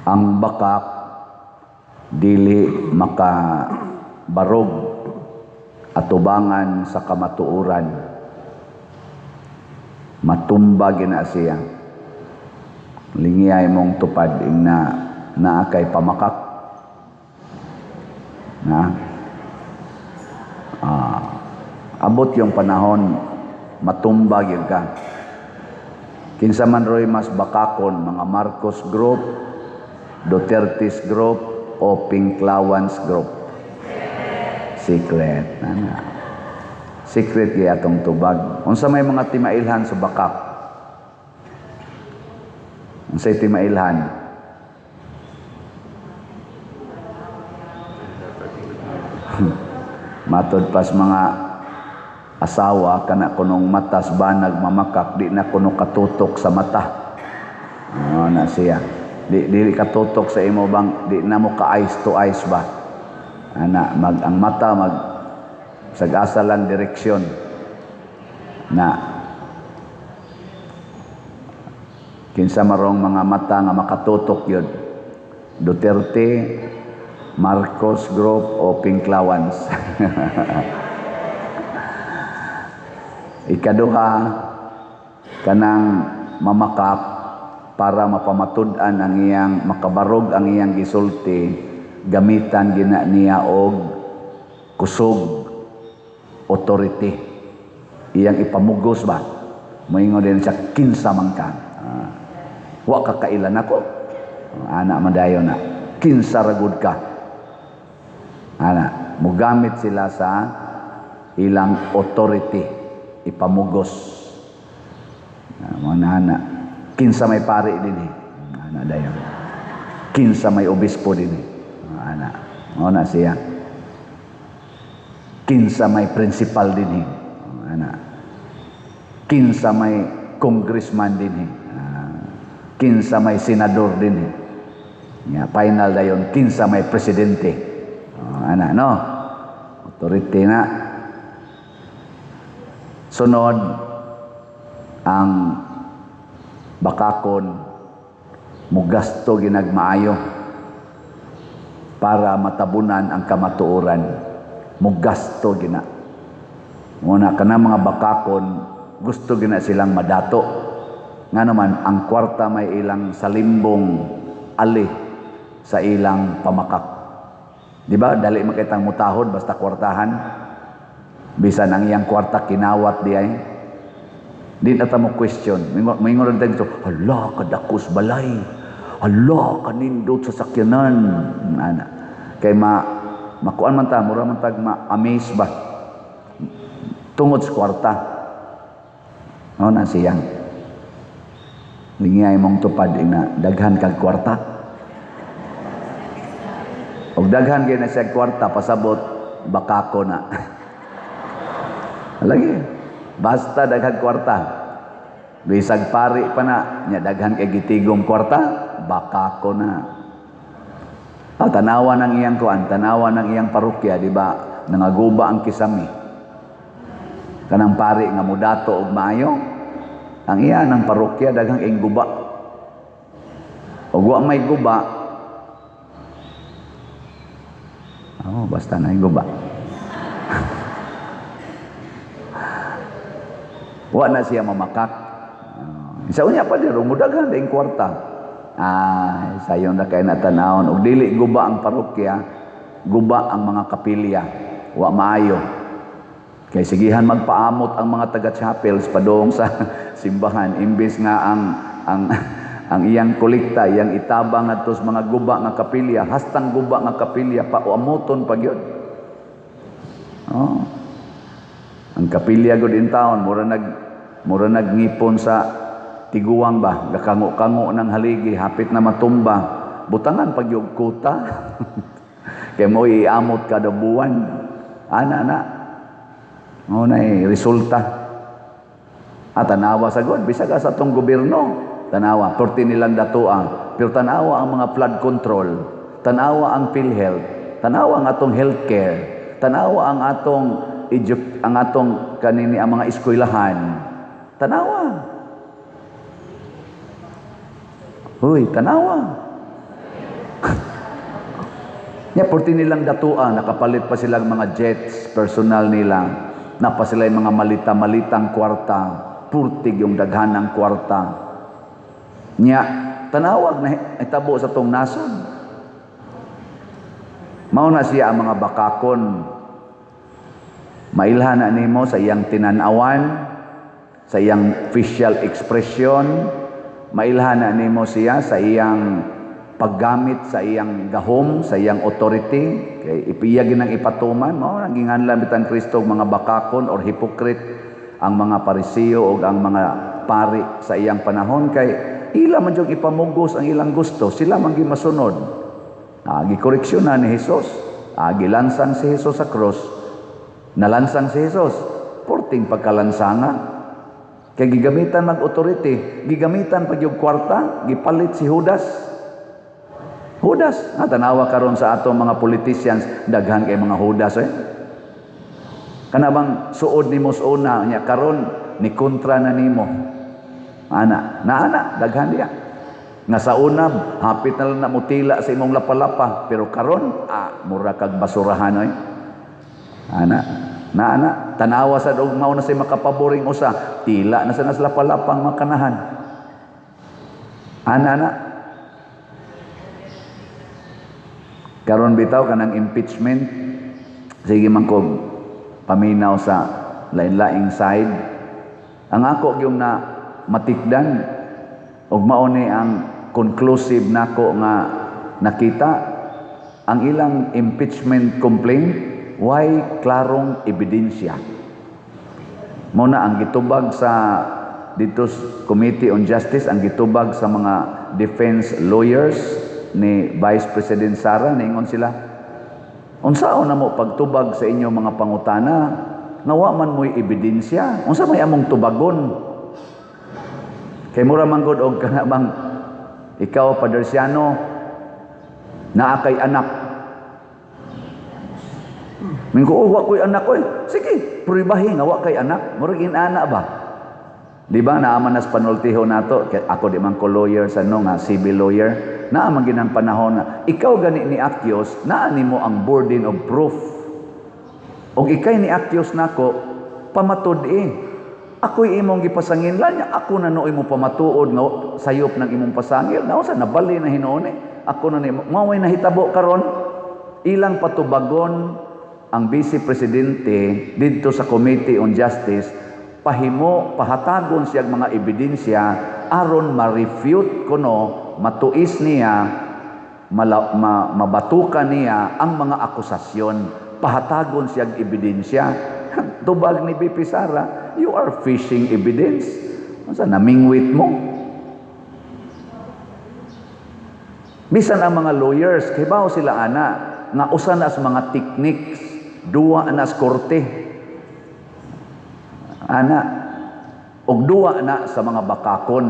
Ang bakak dili makabarog atubangan sa kamatuoran. Matumba gina siya. Lingiyay mong tupad ingna naa kay pamakak. Na? Abot yung panahon matumba gyud ka. Kinsa man roy mas bakakon, mga Marcos Group, Duterte's Group o Pinklawans Group? Secret. Ana. Secret gyud atong tubag. Unsa may mga timailhan sa bakak? Unsay timailhan? Matod pas mga asawa kana kunong matas banag mamakak, di na kuno katutok sa mata. Oh, na siya. Di dili katutok sa imo bang di na mo ka eyes to eyes ba. Ana mag ang mata mag sag-asa lang direksyon na kinsa marong mga mata nga makatutok yun, Duterte, Marcos Group o Pinklawans? Ikaduha, kanang mamakak para mapamatud-an ang iyang makabarog ang iyang gisulti, gamitan gina niya og kusog, authority, iyang ipamugos ba, moingon din siya, "Kinsa man ka? Wa ka kailan ako." Ana man dayon na, "Kinsa ra gud ka?" Ana mugamit sila sa ilang authority, ipamugos. Mo na ana, "Kinsa may pari dinhi?" Ana dayon. "Kinsa may obispo dinhi?" Ana mo na siya. "Kinsa may principal dinhi?" Ana. "Kinsa may congressman dinhi? Kinsa may senador dinhi?" Ya, final dayon, "Kinsa may presidente?" Ana no, authority na. Sunod, ang bakakon mugasto ginagmaayo para matabunan ang kamatuoran. Mugasto gina. Muna kana mga bakakon, gusto gina silang madato. Nga naman ang kwarta may ilang salimbong ali sa ilang pamakak. Di ba? Dali makitang mutahod basta kwartahan. Bisan ang iyang kwarta kinawat di ay. Di na ta mo question. Moingon rin tayo, "Hala, kadakos balay. Hala, kanindot sa sakyanan." Ana. Kay makuan man ta, mura man tag ma-amaze ba? Tungod sa kwarta. No, na siyang. Lingiyay mong tupad ina, daghan kag kwarta. Og daghan kay na siya kwarta, pasabot bakako na. Lagi. Basta daghan kwarta. Bisag pari pa na, nya daghan kay gitigom kwarta, bakako na. Ah, tanawa ng iyang kuan, tanawa ng iyang parokya, di ba? Nangaguba ang kisami. Kanang pari nga mudato og maayo, ang iya ng parokya daghang ing guba. Og wa may guba, oh, basta na guba. Wa na siya mamakak. Sa unya pa diro mudaghan ding kwarta. Ay, sayon na kay natanawon og dili guba ang parokya, guba ang mga kapilya. Wa maayo. Kay sigihan magpaamot ang mga taga chapels padung sa simbahan imbes nga ang iyang kolekta, iyang itabang ngadto sa mga guba nga kapilya, hastang guba nga kapilya pauamoton pa gyud. Oh. Ang kapilya gud in town mura nagngipon sa tiguang ba, gakango-kango ng haligi, hapit na matumba, butangan pag yung kuta. Kay mo iamot kada buwan. Ana na. Mo na resulta. At tanawa sa God, bisag sa atong gobyerno, tanawa, perti nilang datoa, pero tanawa ang mga flood control, tanawa ang PhilHealth, tanawa ang atong healthcare, tanawa ang atong ang atong kanini ang mga eskwelahan. Tanawa. Uy, tanawa. Nya purti nilang datuan, nakapalit pa silang mga jets personal nila. Napa sila yung mga malita-malitang kwarta, purtig yung daghanang kwarta. Nya tanawag na itabo sa tong nasod. Mao na siya ang mga bakakon. Mailhan na nimo sa iyang tinanawan, sa iyang facial expression, mailhan na nimo siya sa iyang paggamit sa iyang gahom, sa iyang authority, kay ipiya ginang ipatuman, mao nang ginganlan bitang Kristo mga bakakon or hypocrite ang mga Pariseo o ang mga pari sa iyang panahon, kay ila man jud ipamugos ang ilang gusto, sila man gimasunod. Gikoreksyon na ni Jesus. Gilansang si Jesus sa cross. Nalansang si Jesus. Porting pagkalansanga. Kay gigamitan mag authority, gigamitan pag yung kwarta, gipalit si Judas. Judas, tanawa karon sa ato mga politicians, daghan kay mga Judas eh. Kana bang suod nimo sa una, nya karon ni kontra na nimo. Ana, na ana, daghan diya. Nga sa una, hapit na lang na mutila sa imong lapalapa, pero karon mura kag basurahan oy. Ana, na ana, tanawa sa og mao na say makapaboring usa, tila na sa nas lapalapang makanahan. Ana na. Karon bitaw kanang impeachment, sige man ko paminaw sa lain-laing side. Ang ako gyud na matikdan og mao ni ang conclusive nako nga nakita ang ilang impeachment complaint way klarong ebidensya. Mao na ang gitubag sa dito Committee on Justice, ang gitubag sa mga defense lawyers ni Vice President Sara, niingon sila, unsaon na mo pagtubag sa inyo mga pangutana nga wa man mo'y ebidensya? Unsa may among tubagon? Kay mura man gud og kana bang ikaw Padersiano naa kay anak. Mingko, oh, wa ko'y anak ko eh. Sige, pruibahi nga wa kay anak. Murag inana ba? Di ba naaman nas panultiho nato? Ako di man ko lawyer sa no nga civil lawyer. Naa man ginang panahon na ikaw gani ni accuse, naa nimo ang burden of proof. Og ikay ni accuse nako, pamatud eh. Ako'y imong gipasanginlan niya, ako na nooy mo pamatuod nga sayop ng imong pasangil. Nausa nabali na hinuon eh. Ako na ni mao may nahitabo karon, ilang patubagon ang Vice Presidente didto sa Committee on Justice, pahimo pahatagon siya mga ebidensya aron ma-refute kuno, matuis niya, mabatukan niya ang mga akusasyon, pahatagon siya ebidensya. Tubag ni BP Sara, you are fishing evidence. Unsa namingwit mo? Bisan ang mga lawyers kibaw sila ana nga usa na sa mga techniques, duwa na sa korte ana, og duwa na sa mga bakakon.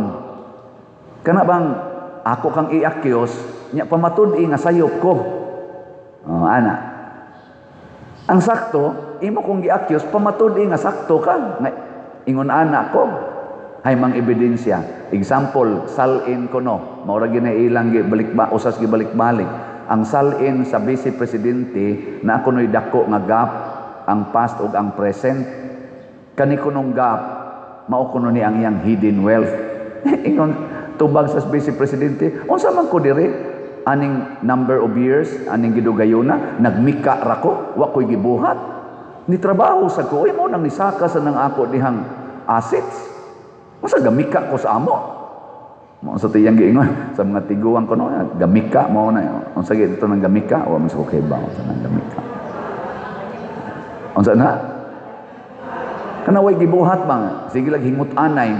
Kana bang ako kang i-accuse nya pamatud-i nga sayop ko? Oh, ana. Ang sakto imo kong gi-accuse, pamatud-i nga sakto ka nga ingon ana ko. Hay mang ebidensya. Example, salin ko no, mao ra gyud ilang gibalik ba usas gibalik-balik. Ang salin sa Vice Presidente na ako noy dako nga gap ang past ug ang present. Kani kunong gap mao kuno ni ang iyang hidden wealth. Ingon tubag sa Vice Presidente, unsa man ko diri aning number of years aning gidugayona, nagmika ra ko, wa koy gibuhat. Ni trabaho sa ko, mo nang nisaka sa nang ako dihang assets. Unsa gamika ko sa amo? Mao sa tiyang giingon sa mga tiguang ko no, gamika mao na. Unsa gyud ito nang gamika? Wa man sa ko kay ba unsa nang gamika. Unsa na? Kana way gibuhat bang? Sige lang hingut-anay.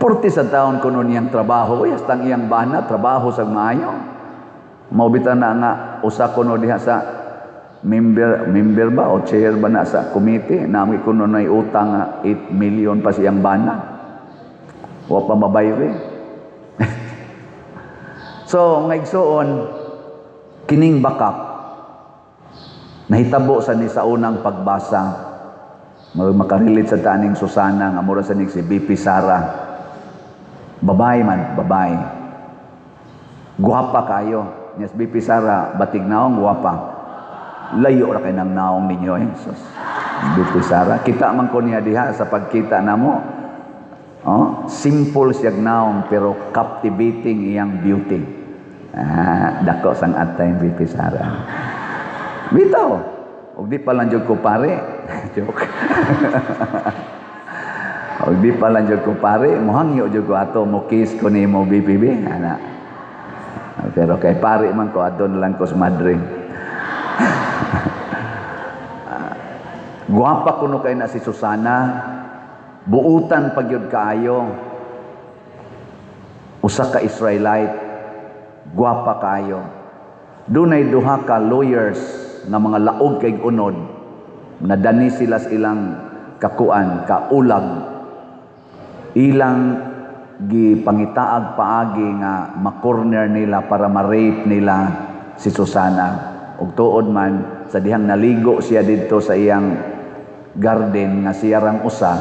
Porti sa taon kuno niyang trabaho, uy, hasta ang iyang bana trabaho sa maayo. Maubita na nga usa kuno diha sa member ba o chair ba na sa committee, nami kuno nay utang nga 8 million pa siyang bana. Wa pa mabayri. So, nga igsuon, kining bakak nahitabo sa ni sa unang pagbasa. Makarelate sa taning Susana nga mura sa ning si BP Sara. Babae man, babae. Guwapa kayo. Yes, BP Sara, batig naong guwapa. Layo ra kay nang naong ninyo eh. Sus. BP Sara, kita man ko niya diha sa pagkita namo. Oh, simple siya naong pero captivating iyang beauty. Ah, dako sang atay BP Sara. Bitaw. Og di pa lang jud ko pare. Joke. Og di pa lang jud ko pare, mohangyo jud ko ato mo kiss ko nimo, BPB ana. Pero kay pare man ko, adto na lang ko sa madre. Guwapa kuno kay na si Susana. Buutan pagyud kaayo. Usa ka Israelite, guwapa kaayo. Dunay duha ka lawyers nga mga laog kay unod, nadani sila sa ilang kakuan, kaulag. Ilang gipangitaag paagi nga ma-corner nila para ma-rape nila si Susana. Ug tuod man, sa dihang naligo siya didto sa iyang garden nga siya rang usa,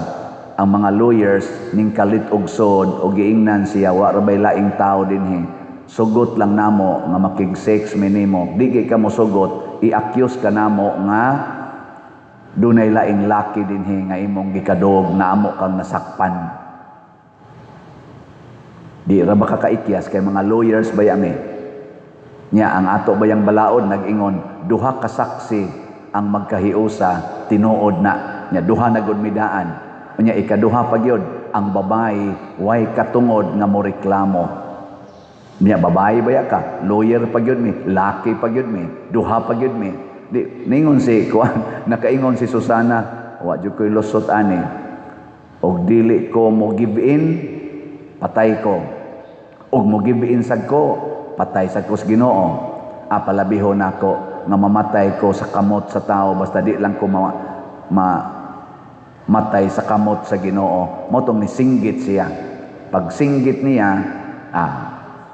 ang mga lawyers ning kalit og sod og giingnan siya, "Wa ra bay laing tao dinhi, sugot lang namo nga makig-sex mi nimo. Di kay ka mo sugot, i-accuse ka namo nga dunay laing laki dinhi nga imong gikadog na amo kang nasakpan." Di ra ba kakaikyas kay mga lawyers ba yami? Nya ang ato bayang balaod nag-ingon, duha ka saksi ang magkahiusa, tinuod na. Nya duha na gud midaan. Nya ikaduha pa gyud, ang babae way katungod nga mo reklamo. Nya babae baya ka, lawyer pa gyud mi, laki pa gyud mi, duha pa gyud mi. Di ningon si kuan, nakaingon si Susana, "Wa jud ko'y lusot ani. Og dili ko mo give in, patay ko. Og mo give in sad ko, patay sad ko sa Ginoo. Ah, palabihon nako nga mamatay ko sa kamot sa tao basta di lang ko ma matay sa kamot sa Ginoo." Mao tong nisinggit siya. Pag singgit niya,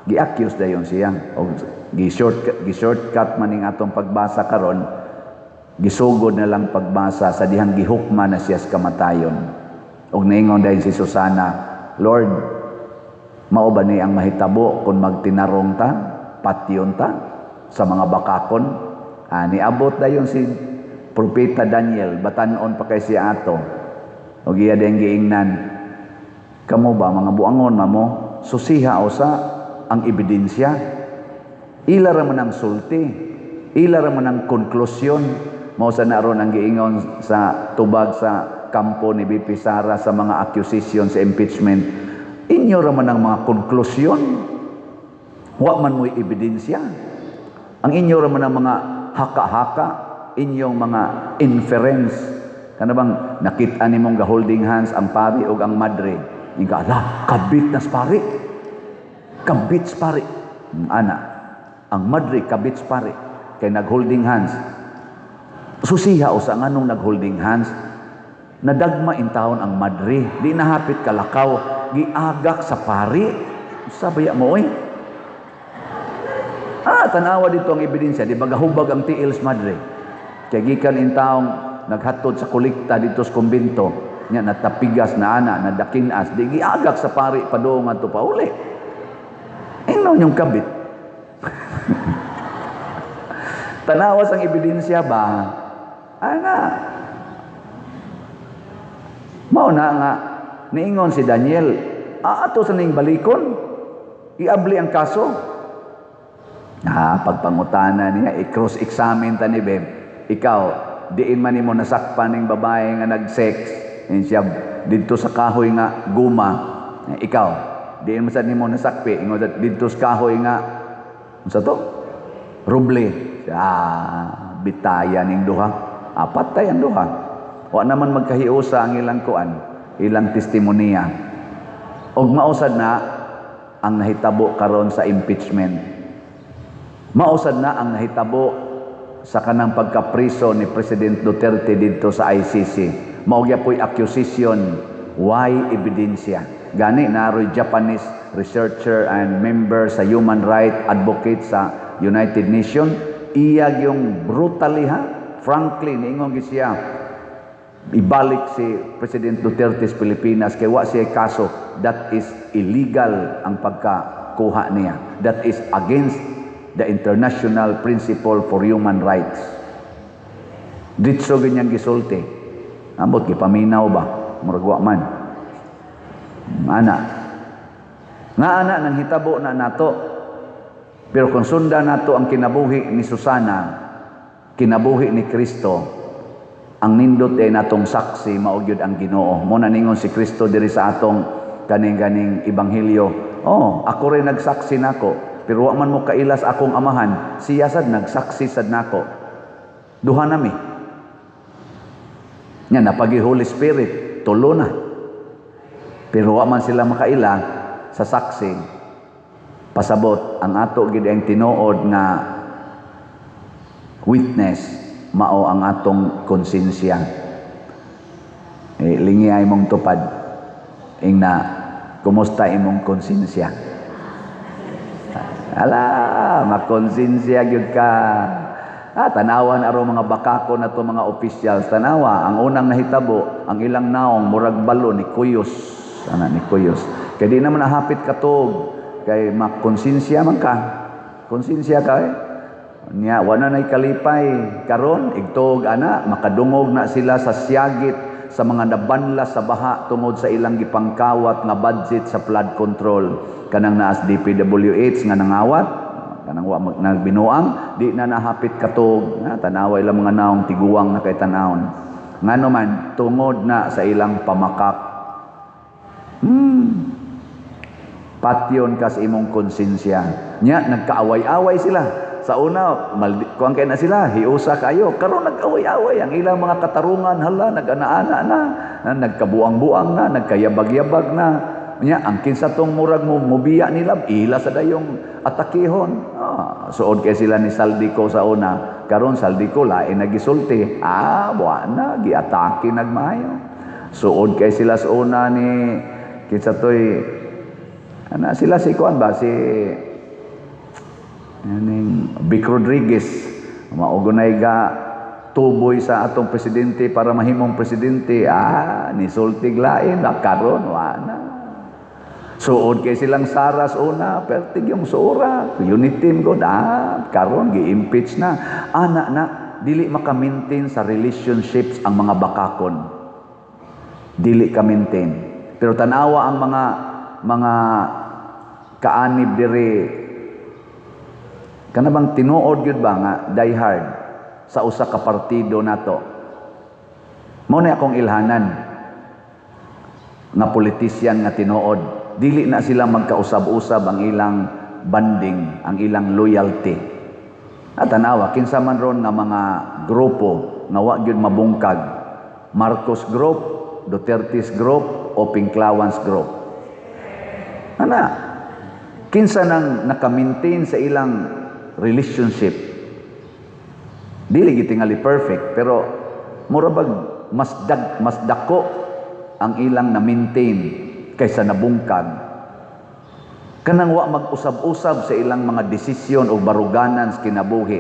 gi-accuse dayon siya. Og gi-shortcut man ning atong pagbasa karon, gisugod na lang pagbasa sa dihang gihukma na siya sa kamatayon. Og niingon dayon si Susana, "Lord, mao ba ni ang mahitabo kung magtinarong ta, patyon ta sa mga bakakon?" Ah, niabot dayon si Propeta Daniel, batan-on pa kay siya ato. Og iya din giingnan, "Kamo ba mga buangon mamo, susiha usa ang ebidensya. Ila ra man ang sulti, ila ra man ang konklusyon." Mao sa naron ang giingon sa tubag sa kampo ni BP Sara sa mga accusation sa impeachment. "Inyo ra man ang mga konklusyon. Wa man mo'y ebidensya. Ang inyo ra man ang mga haka-haka, inyong mga inference." Kana bang nakita nimong ga holding hands ang pari ug ang madre. Inga, "Ala, kabit na sa pari. Kabit sa pari." Ana, ang madre kabit sa pari kay nag-holding hands. Susiha usa nganong nag-holding hands. Nadagma intawon ang madre, di nahapit kalakaw, giagak sa pari. Sabaya mo oy. Ah, tanawa dito ang ebidensya, di ba gahubag ang tiil sa madre? Kay gikan intawong naghatod sa kolekta dito sa kumbento, nya natapigas na ana, nadakinas, di giagak sa pari padung adto pauli. Ingnon yung kabit. Tanawas ang ebidensya ba? Ana. Mao na nga niingon si Daniel, "Aato sa ning balikon, iabli ang kaso." Ah, pagpangutana niya, i-cross-examine ta ni Beb. "Ikaw, diin man nimo nasakpan ning babae nga nag-sex?" Yun siya, "Didto sa kahoy nga guma." "Eh, ikaw, diin man sad nimo nasakpi?" Ingon, "Didto sa kahoy nga unsa to? Ruble." Ah, bitaya ning duha. Ah, patay ang duha. Wa naman magkahiusa ang ilang kuan, ilang testimonya. Og mausad na ang nahitabo karon sa impeachment. Mausad na ang nahitabo sa kanang pagkapriso ni President Duterte didto sa ICC. Mao gyapoy accusation, why ebidensya. Gani naroy Japanese researcher and member sa human right advocate sa United Nations, iya yung brutally ha, frankly niingon gyud siya. Ibalik si President Duterte sa Pilipinas kay wa siya kaso. That is illegal ang pagkakuha niya. That is against the international principle for human rights. Ditso ganyang gisulti. Ambot gipaminaw ba? Murag wa man. Ana. Nga ana nang hitabo na nato. Pero kung sundan nato ang kinabuhi ni Susana, kinabuhi ni Kristo, ang nindot ay natong saksi mao gyud ang Ginoo. Mo na ningon si Kristo diri sa atong kaning-ganing ebanghelyo. "Oh, ako rin nagsaksi nako, pero wa man mo kailas akong Amahan, siya sad nagsaksi sad nako. Duha nami." Nya napagi Holy Spirit, tulo na. Pero wa man sila makaila sa saksi. Pasabot, ang ato gid ang tinuod nga witness mao ang atong konsensya. Eh, lingi ay mong tupad. Ing na, kumusta imong konsensya? Ala, makonsensya gyud ka. Ah, tanawan aro mga bakako na to, mga officials. Tanawa, ang unang nahitabo, ang ilang naong murag balo ni kuyos. Ana ni kuyos. Kay di naman nahapit katog kay makonsensya man ka. Konsensya ka eh. Nya wala nay kalipay karon igtog ana makadungog na sila sa siyagit sa mga nabanla sa baha tungod sa ilang gipangkawat nga budget sa flood control. Kanang naas DPWH nga nangawat, kanang wa nagbinuang, di na nahapit katog na tanawa ilang mga naong, tiguang na kay tanawon. Ngano man? Tungod na sa ilang pamakak. Patyon ka sa imong konsensya. Nya nagkaaway-away sila. Sa una, kuan kay na sila, hiusa kayo. Karon nag-away-away ang ilang mga katarungan, hala, nag-ana-ana na, na nagkabuang-buang na, nagkayabag-yabag na. Nya ang kinsa tong murag mo mubiya nila, ila sa dayong atakihon. Ah, suod kay sila ni Zaldy Co sa una. Karon Zaldy Co lain nagisulti. Ah, wa na giatake nagmaayo. Suod kay sila sa una ni kinsa toy ana sila, si kuan ba, si yaning Vic Rodriguez, maugunay ga tuboy sa atong presidente para mahimong presidente. Ah, ni sultig lain na karon wa na. Suod kay silang Saras una, pertig yung suora, unity god. Ah, karon gi-impeach na. Ana na dili maka-maintain sa relationships ang mga bakakon. Dili ka maintain. Pero tanawa ang mga kaanib diri, kana bang tinuod gyud ba nga die hard sa usa ka partido nato. Mao na akong ilhanan nga politician nga tinuod. Dili na sila magkausab-usab ang ilang banding, ang ilang loyalty. At tanawa kinsa man ron nga mga grupo nga wa gyud mabungkag: Marcos Group, Duterte's Group o Pinklawans Group. Ana, kinsa nang naka-maintain sa ilang relationship? Dili gitingali perfect, pero mura bag mas dako ang ilang na-maintain kaysa nabungkag. Kanang wa mag-usab-usab sa ilang mga desisyon o baruganan sa kinabuhi.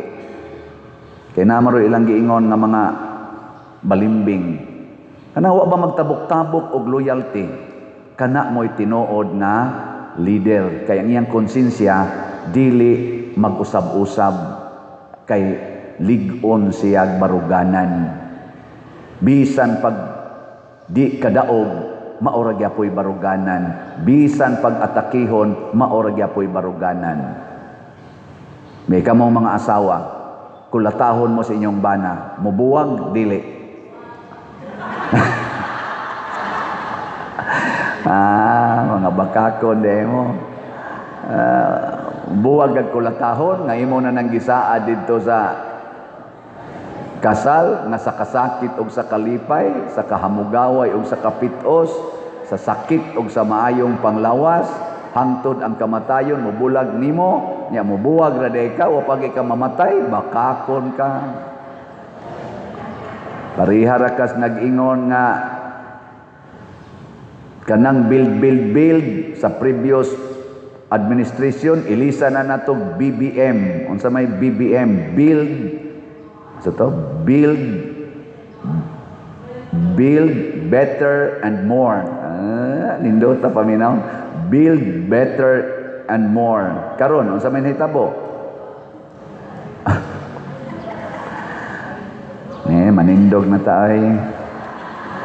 Kay namaro ilang giingon nga mga balimbing. Kanang wa ba magtabok-tabok og loyalty? Kana mo'y tinuod nga leader. Kay ang iyang konsensya dili mag-usab-usab kay lig-on siya baruganan. Bisan pag di kadaog, maura gyapoy baruganan. Bisan pag atakihon, maura gyapoy baruganan. May kamong mga asawa, kulatahon mo sa inyong bana, mubuwag, dili? Ah, mga bakakon mo. Ah, buwag ag kulatahon nga imo na nang gisaad didto sa kasal nga sa kasakit og sa kalipay, sa kahamugaway og sa kapitos, sa sakit og sa maayong panglawas, hangtod ang kamatayon mubulag nimo. Nya mubuwag ra day ka, wa pagi ka mamatay, bakakon ka. Pareha ra kas nag-ingon nga kanang build, build, build sa previous administration, ilisa na nato BBM. Unsa may BBM? Build sa to, build Build better and more. Ah, nindot ta paminaw. Build better and more. Karon, unsa may nahitabo? Eh, manindog na ta ay.